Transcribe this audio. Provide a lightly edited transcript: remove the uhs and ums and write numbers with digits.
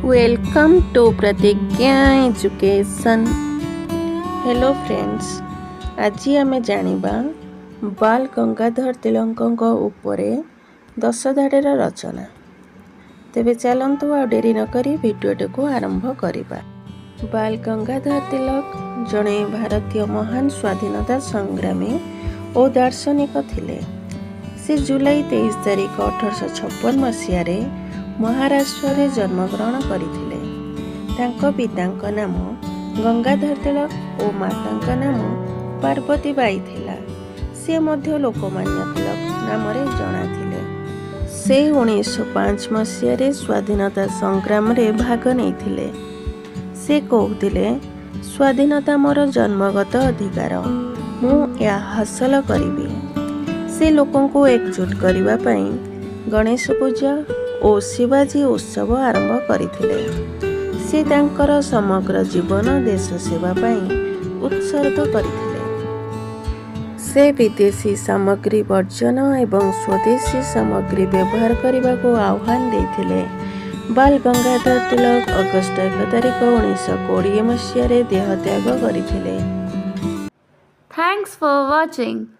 Welcome to Pratigya Education. Hello friends, ଆଜି ଆମେ ଜାଣିବା ବାଲ ଗଙ୍ଗାଧର ତିଳକଙ୍କ ଉପରେ 10 ଧାଡ଼ିର ରଚନା। ତେବେ ଚାଲନ୍ତୁ, ଆଉ ଡେରି ନକରି ଭିଡ଼ିଓଟିକୁ ଆରମ୍ଭ କରିବା। ବାଲ ଗଙ୍ଗାଧର ତିଳକ ଜଣେ ଭାରତୀୟ ମହାନ ସ୍ୱାଧୀନତା ସଂଗ୍ରାମୀ ଓ ଦାର୍ଶନିକ ଥିଲେ। ସେ ଜୁଲାଇ 23 ତାରିଖ 1856 ମସିହାରେ ମହାରାଷ୍ଟ୍ରରେ ଜନ୍ମଗ୍ରହଣ କରିଥିଲେ। ତାଙ୍କ ପିତାଙ୍କ ନାମ ଗଙ୍ଗାଧର ତିଳକ ଓ ମାତାଙ୍କ ନାମ ପାର୍ବତୀ ବାଇ ଥିଲା। ସେ ମଧ୍ୟ ଲୋକମାନ୍ୟ ତିଳକ ନାମରେ ଜଣା ଥିଲେ। ସେ 1905 ମସିହାରେ ସ୍ୱାଧୀନତା ସଂଗ୍ରାମରେ ଭାଗ ନେଇଥିଲେ। ସେ କହୁଥିଲେ, "ସ୍ୱାଧୀନତା ମୋର ଜନ୍ମଗତ ଅଧିକାର, ମୁଁ ଏହା ହାସଲ କରିବି।" ସେ ଲୋକଙ୍କୁ ଏକଜୁଟ କରିବା ପାଇଁ ଗଣେଶ ପୂଜା ଓ ଶିବାଜୀ ଉତ୍ସବ ଆରମ୍ଭ କରିଥିଲେ। ସେ ତାଙ୍କର ସମଗ୍ର ଜୀବନ ଦେଶ ସେବା ପାଇଁ ଉତ୍ସର୍ଗ କରିଥିଲେ। ସେ ବିଦେଶୀ ସାମଗ୍ରୀ ବର୍ଜନ ଏବଂ ସ୍ୱଦେଶୀ ସାମଗ୍ରୀ ବ୍ୟବହାର କରିବାକୁ ଆହ୍ୱାନ ଦେଇଥିଲେ। ବାଲ ଗଙ୍ଗାଧର ତିଳକ ଅଗଷ୍ଟ 1 ତାରିଖ 1920 ମସିହାରେ ଦେହତ୍ୟାଗ କରିଥିଲେ। Thanks for watching.